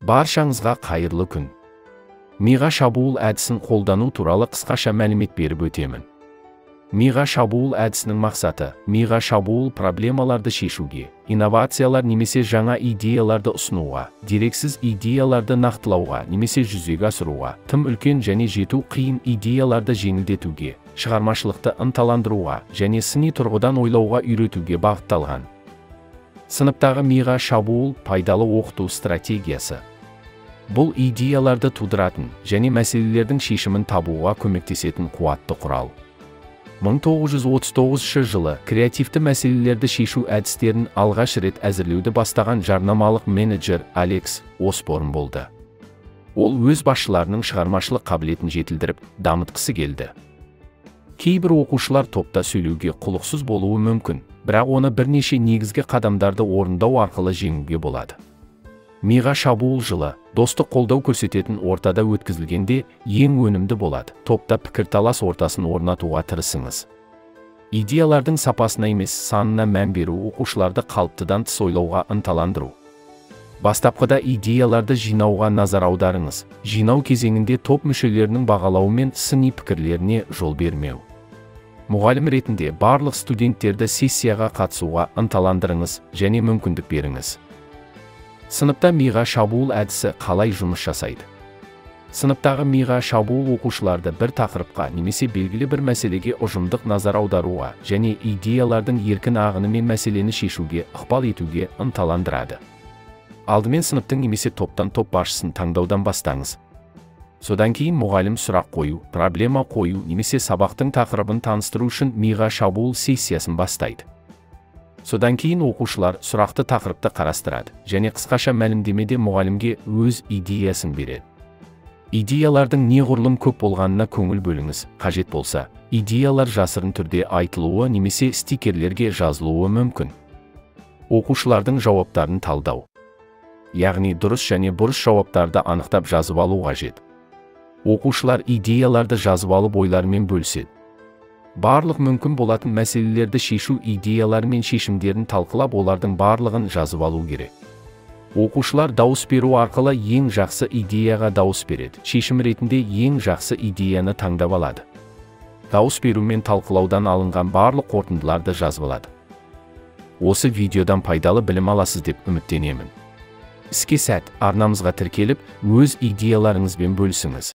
Баршаңызға қайырлы күн. Миға шабуыл әдісін қолдану туралы қысқаша мәлімет беріп өтемін. Миға шабуыл әдісінің мақсаты – миға шабуыл проблемаларды шешуге, инновациялар немесе жаңа идеяларды ұсынуға, дерексіз идеяларды нақтылауға немесе жүзеге асыруға, тым үлкен және жету қиын идеяларды жеңілдетуге, шығармашылықты ынталандыруға және сыни тұрғыдан ойлауға үйретуге бағытталған. Сыныптағы миға шабуыл пайдалы оқыту стратегиясы. Бұл идеяларды тудыратын және мәселелердің шешімін табуға көмектесетін қуатты құрал. 1939 жылы креативті мәселелерді шешу әдістерін алғаш рет әзірлеуді бастаған жарнамалық менеджер Алекс Осборн болды. Ол өз басшыларының шығармашылық қабілетін жетілдіріп, дамытқысы келді. Кейбір оқушылар топта сөйлеуге құлықсыз болуы мүмкін, бірақ оны бірнеше негізгі қадамдарды орындау арқылы жеңуге болады. Миға шабуыл жылы, достық қолдау көрсететін ортада өткізілгенде ең өнімді болады. Топта пікірталас ортасын орнатуға тырысыңыз. Идеялардың сапасына емес, санына мән беру оқушыларды қалыптыдан тыс ойлауға ынталандыру. Бастапқыда идеяларды жинауға назар аударыңыз. Жинау кезеңінде топ мүшелерінің бағалауы мен сыни пікірлеріне жол бермеу. Мұғалім ретінде барлық студенттерді сессияға қатысуға ынталандырыңыз және мүмкіндік беріңіз. Сыныпта миға шабуыл әдісі қалай жұмыс жасайды? Сыныптағы миға шабуыл оқушыларды бір тақырыпқа немесе белгілі бір мәселеге ұжымдық назар аударуға және идеялардың еркін ағынымен мәселені шешуге ықпал етуге ынталандырады. Алдымен сыныптың немесе топтан топ басшысын таңдаудан бастаңыз. Содан кейін мұғалім сұрақ қою, проблема қою немесе сабақтың тақырыбын таныстыру үшін миға шабуыл сессиясын бастайды. Содан кейін оқушылар сұрақты тақырыпты қарастырады және қысқаша мәлімдемеде мұғалімге өз идеясын береді. Идеялардың неғұрлым көп болғанына көңіл бөліңіз. Қажет болса, идеялар жасырын түрде айтылуы немесе стикерлерге жазылуы мүмкін. Оқушылардың жауаптарын талдау. Яғни дұрыс және бұрыс жауаптарды анықтап жазып алу қажет. Оқушылар идеяларды жазып алып ойларымен бөліседі. Барлық мүмкін болатын мәселелерді шешу идеялары мен шешімдерін талқылап, олардың барлығын жазып алу керек. Оқушылар дауыс беру арқылы ең жақсы идеяға дауыс береді. Шешім ретінде ең жақсы идеяны таңдап алады. Дауыс беру мен талқылаудан алынған барлық қорытындыларды жазып алады. Осы видеодан пайдалы білім аласыз деп үміттенемін. Іске сәт, арнамызға тіркеліп, өз идеяларыңызбен бөлісіңіз.